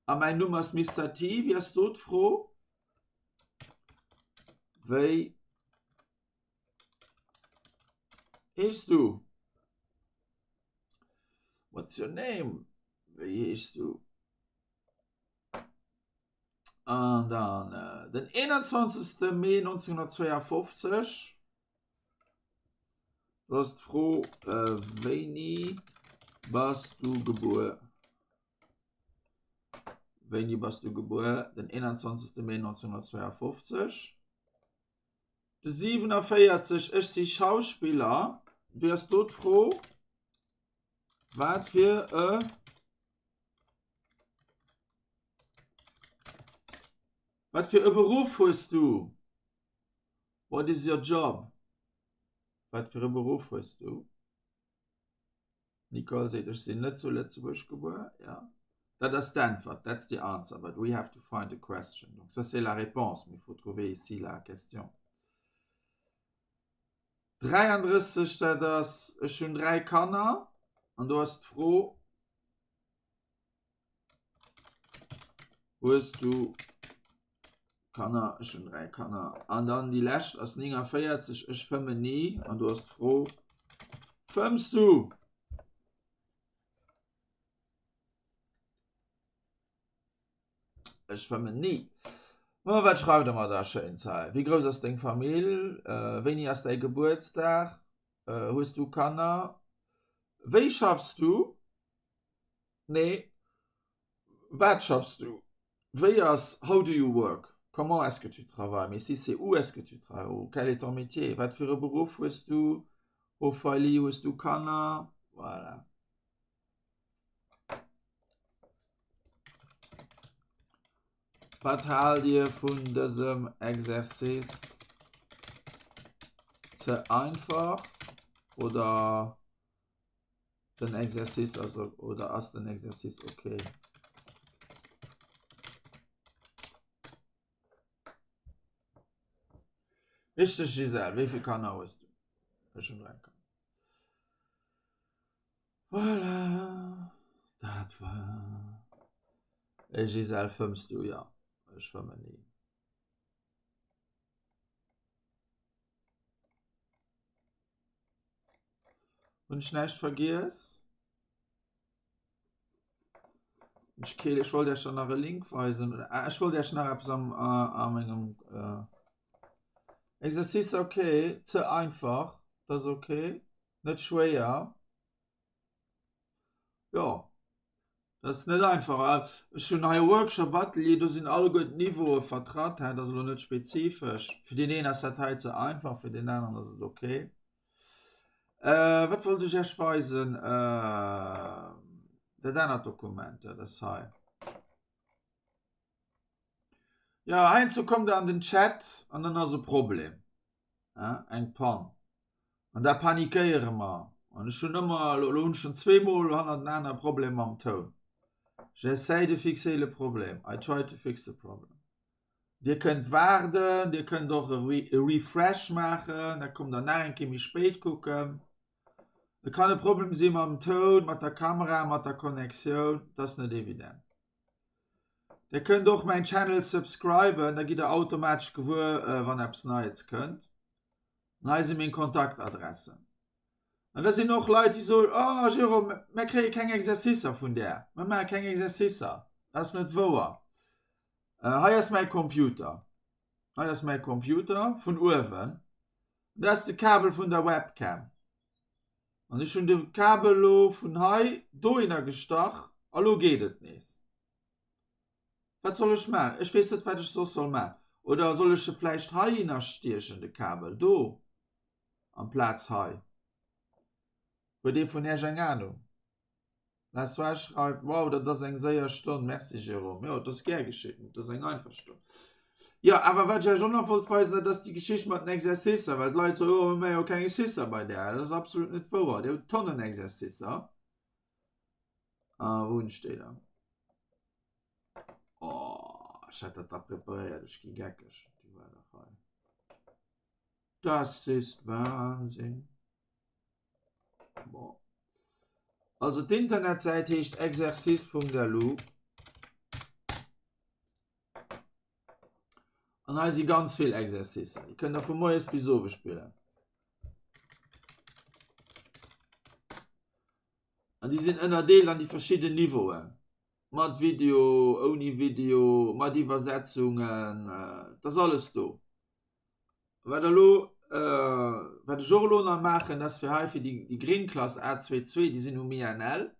A mäin Numm ass Mister T. Wéi ass do d'Fro? Wéi heeschs du? What's your name? Wéi heeschs du? An dann äh, den 21. Mee 1952. Do ass d'Fro, äh, wéini bass du gebuer? Wéini bass du gebuer? Den 21. Mee 1952. De 47, Ech si Schauspiller. Wéi ass do d'Fro? Wat fir e Wat fir e Beruff hues du? What is your job? Wat fir e Beruff hues du? Nicole seet, ech sinn net zu Lëtzebuerg gebuer. Ja. Dat ass d'Äntwert. That's the answer, but we have to find a question. Donc ça c'est la réponse, mais il faut trouver ici la question. 33, dat ass, ech hunn dräi Kanner. An do ass d'Fro, Hues du Kanner? Ech hunn 3 Kanner. An dann déi lescht ass 49, ech fëmmen ni. An do ass d'Fro, Fëmms du? Ech fëmmen ni. Ma wat schreift der mer da Schéins hei? Wéi grouss ass deng Famill? Äh, wéini ass däi Gebuertsdag? Äh, hues du Kanner? Wéi schaffs du? Nee. Wat schaffs du? Wéi ass How do you work? Comment est-ce que tu travailles? Mais si c'est où est-ce que tu travailles? Ou quel est ton métier? Wat fir e Beruff hues du? Ophélie, hues du Kanner? Voilà. Wat haalt Dir vun dësem Exercice? Ze einfach oder? Den Exercice ass oder ass den Exercice okay? Richteg Gisèle, wéi vill Kanner hues du? Ech hunn 3 Kanner. Voilà, dat war. Ey Gisèle, fëmms du? Ja, ech fëmmen ni. Hunn ech näischt vergiess? Ech kee ech wollt Iech dann nach e Link weisen. Ah, ech wollt Iech nach eppes am, a mengem äh, Exercice okay, ze einfach, dat ass okay, net schwéier. Jo, dat ass net einfach. Ech hunn hei e Workshop Atelier, do sinn alleguer d'Niveaue vertratt, dat ass elo net spezifesch. Fir deen een ass dat hei ze einfach, fir deen aneren ass et okay. Äh, wat wollt ech Iech weisen? Äh, dat anert Dokument, dat ass hei. Ja, heiansdo kommt der an den Chat an dann ass e Problem. Ja, eng Pann. An da panikéiere mer. An ech hunn ëmmer, elo hunn ech schonn zweemol hannertenaner e Problem mam Toun. J'essaye de fixer le problème. I try to fix the problem. Dir kënnt waarden, Dir kënnt och e Refresh maachen, da kommt der nach eng Kéier méi spéit kucken. Et kann e Problem si mam Toun, mat der Kamera, mat der Connectioun, dat ass net evident. Dir kënnt och mäin Channel subscriben, da gitt der automatesch gewuer, wann eppes Neies kënnt. An hei si meng Kontaktadressen. An da sinn och Leit, déi soen, Oh Jérôme, mir kréie keng Exercicer vun där, mir maache keng Exercicer. Dat ass net wouer. Hei ass mäi Computer. Hei ass mäi Computer vun uewen. Dat ass de Kabel vun der Webcam. An ech hunn de Kabel elo vun hei dohinner gestach a lo geet et nees. Wat soll ech maachen? Ech weess net, wat ech soss soll maachen. Oder soll ech e vläicht heihinner stiechen, de Kabel do? Amplaz hei. Huet ee vun Iech eng Anung? La Soie schreift, Wow, dat ass eng séier Stonn. Merci Jérôme. Jo, et ass gär geschitt. Et ass eng einfach Stonn. Jo, awer wat ech Iech och nach wollt weisen, dat ass déi Geschicht mat den Exercicer, well d'Leit soen, Jo, mir maache jo keng Exercicer bei där. Dat ass absolut net wouer. Dir hutt Tonnen Exercicer. A wou hunn ech déi dann? Oh, ech hätt dat da preparéiert. Ech gi geckeg. Déi war dach hei. Das ist Wahnsinn. Bon. Also d'Internetsäit heescht exercice.lu. An hei si ganz vill Exercicer. Déi kënnt der vu moies bis owes spillen. An déi sinn ënnerdeelt an déi verschidden Niveauen. Mat Video, ouni Video, mat Iwwersetzungen, dat ass alles do. Wat elo, wat ech och elo nach maachen, ass fir hei fir déi, déi gréng Klass A22, déi sinn um INL,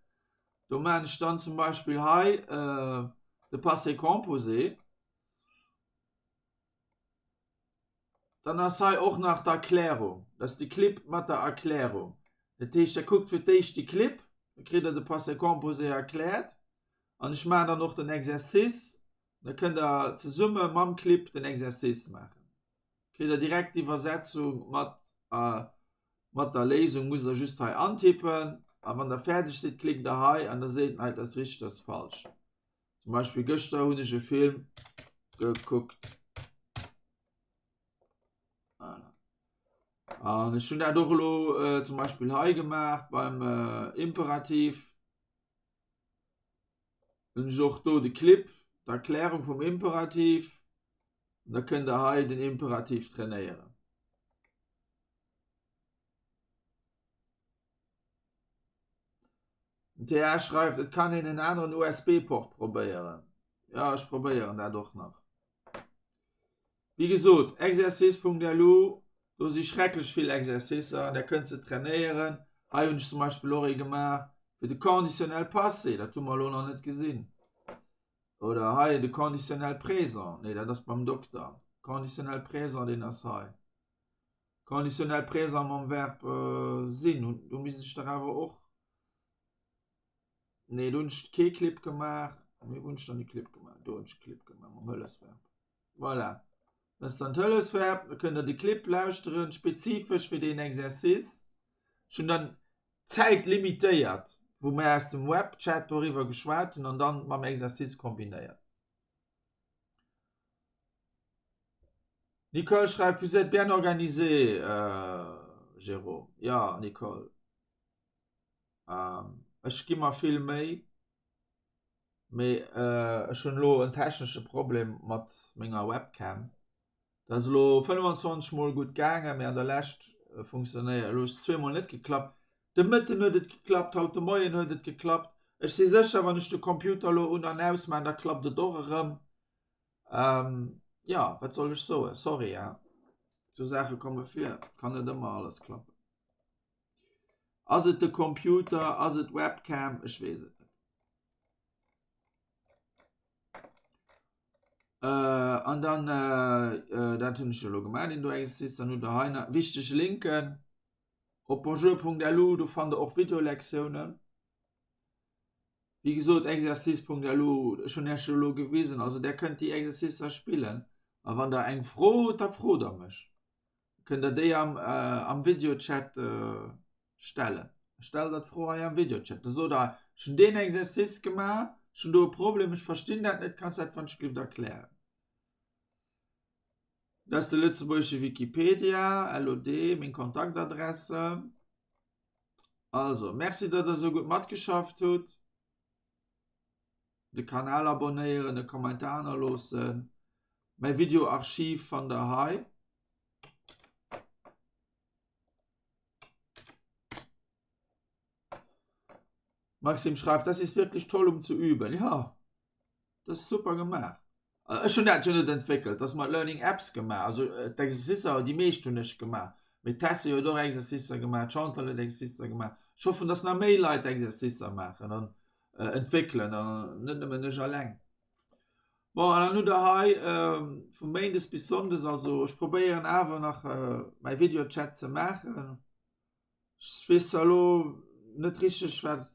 do maachen ech dann zum Beispill hei de Passé composé. Dann ass hei och nach d'Erklärung, dat ass de Clip mat der Erklärung. Dat heescht, der kuckt fir d'éischt de Clip, da kritt der de Passé composé erkläert an ech maachen dann och den Exercice Da kënnt der zesumme mam Clip den Exercice maachen. Kritt der direkt d'Iwwersetzung mat mat der Léisung, musst der just hei antippen a wann der fäerdeg sidd, klickt der hei an da seet en hei, dat ass richteg, dat ass falsch. Zum Beispill gëschter hunn ech e Film gekuckt. Voilà. An ech hunn dat och elo zum Beispill hei gemaach beim Imperativ. Hunn ech och do de Clip, d'Erklärung vum Imperativ. An da kënnt der hei den Imperativ trainéieren. Den TH schreift, et kann een en aneren USB-Port probéieren. Ja, ech probéieren dat och nach. Wéi gesot, exercice.lu, do si schrecklech vill Exercicer an där kënns de trainéieren. Hei hunn ech zum Beispill och ee gemaach fir de Conditionnel passé, dat hu mer elo nach net gesinn. Oder hei de Conditionnel présent, nee dat ass beim Dokter. Conditionnel présent, deen ass hei. Conditionnel présent mam Verb sinn, do misst ech dach awer och, nee do hunn ech kee Clip gemaach, mee wou hunn ech dann de Clip gemaach? Do hunn ech e Clip gemaach mam Hëllefsverb. Voilà. Dat ass dann d'Hëllefsverb. Da kënnt der de Clip lauschteren, spezifesch fir deen Exercice. Ech hunn dann. Zäit limitéiert, wou mir aus dem Webchat doriwwer geschwat hunn an dann mam Exercice kombinéiert. Nicole schreift, Vous êtes bien organisé, Jérôme. Jo, Nicole, ech gi mer vill Méi, mee ech hunn elo en technesche Problem mat menger Webcam. Dat ass elo 25 mol gutt gaangen, mee an der Lescht funktionéiert elo ass zweemol net geklappt. De Mëtten huet et geklappt, haut de Moien huet et geklappt. Ech si sécher, wann ech de Computer elo un an aus maachen, da klappt et och erëm. Jo, wat soll ech soen? Sorry, hein. Esou Saache komme vir, kann net ëmmer alles klappen. Ass et de Computer, ass et d'Webcam? Ech weess et net. Äh, an dann, äh, äh, dat hunn ech jo elo gemaach, deen do Exercice. Dann hutt der hei nach wichteg Linken op bonjour.lu, do fannt der och Videolektiounen. Wéi gesot, exercice.lu, ech hunn Iech jo elo gewisen, also där kënnt déi Exercicer spillen. A wann der eng Fro hutt, da frot der mech. Kënnt der déi am, äh, am Videochat, äh, stellen. Stellt der d'Fro hei am Videochat. Da sot der, ech hunn deen Exercice gemaach, ech hunn do e Problem, ech verstinn dat net, kanns dat wann ech gelift erklären? Dat ass de lëtzebuergesche Wikipedia, LOD, meng Kontaktadresse. Also, Merci, datt der esou gutt matgeschafft hutt. De Kanal abonnéieren, e Kommentar hannerloossen. Mäi Videoarchiv fannt der hei. Maxim schreift, das ist wirklich toll, um zu üben. Ja, das ist super gemacht. Äh, ech hunn dat jo net entwéckelt, das mat Learning Apps gemaach. Also äh, d'Exercicer, déi meescht hunn ech gemaach. Mee d'Tessy huet och Exercicer gemaach, d'Chantal huet Exercicer gemaach. Ech hoffen, dass nach méi Leit Exercicer maachen an äh, entwéckelen an net nëmmen ech alleng. Bon, an dann hutt der hei vu Méindes bis Sonndes, also ech probéieren awer nach mäi Videochat ze maachen. Ech weess zwar elo net richteg wat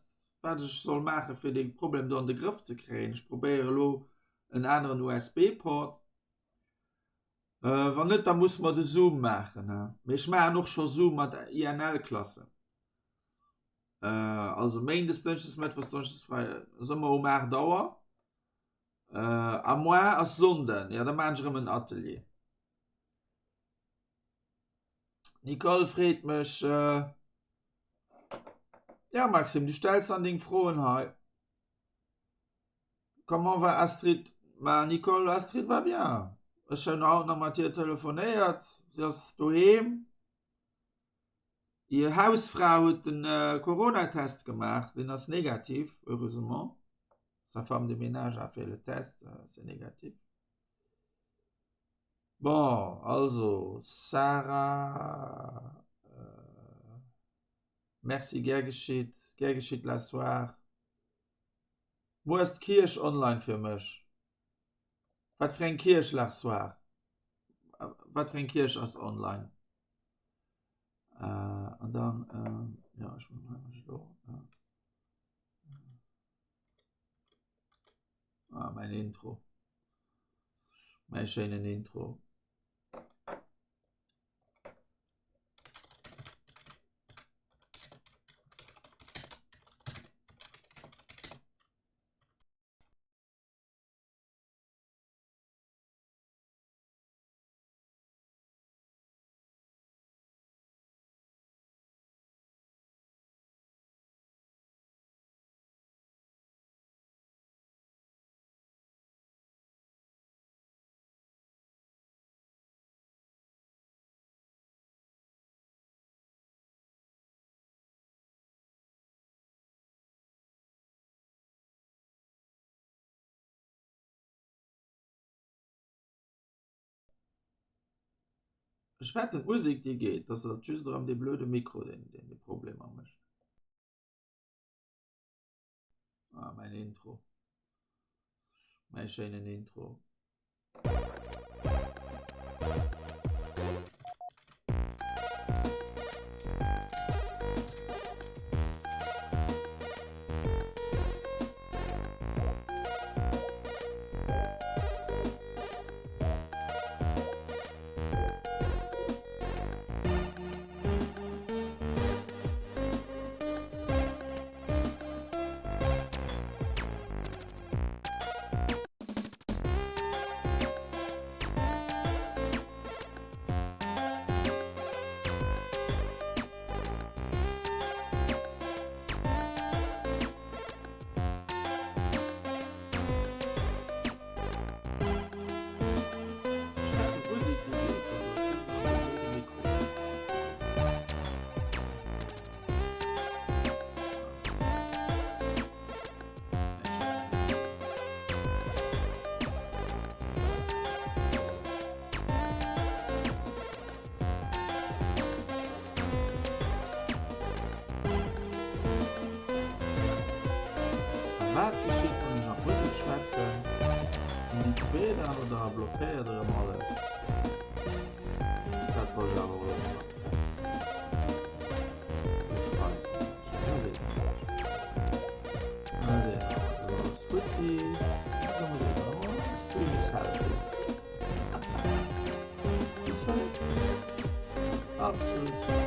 wat ech soll maache fir dee Problem do an de Grëff ze kréien. Ech probéiere elo en aneren USB-Port. Wann net, da musse mer de Zoom maachen. Mee ech maachen och scho Zoom mat INL-Klassen. Also Méindes, Dënschdes, Mëttwochs, Donneschdes, Freides, ass ëmmer um 8 Auer. A moar ass Sonnden, jo da maan ech erëm en Atelier. Nicole freet mech, ja Maxime, du stells dann deng Froen hei. Comment va Astrid? Ma Nicole, Astrid va bien. Ech hunn haut nach mat hir telefonéiert, si ass doheem. Hir Hausfra huet den Coronatest gemaach, deen ass negativ, heureusement. Sa femme de ménage a fait le test, c'est négatif. Bon, also Sarah, merci, gär geschitt, gär geschitt la soir. Muer ass d'Kierch online fir mech. Wat fir eng Kierch, la soir? Wat fir eng Kierch ass online? An dann, jo, ech muss elo. Ah, mein Intro. Mein schönen Intro. Ech wetten d'Musek déi geet, dass dat just erëm dee blöde Mikro deen deen déi Problemer mécht. Ah, mein Intro. Mein schéinen Intro. WLAN oder blockéiert erëm alles? Dat wollt ech awer elo nach testen. Ech schreiwen da seet en näischt. Da seet en, dat ass alles futti. Da muss een, oh, stream is healthy. Absolut.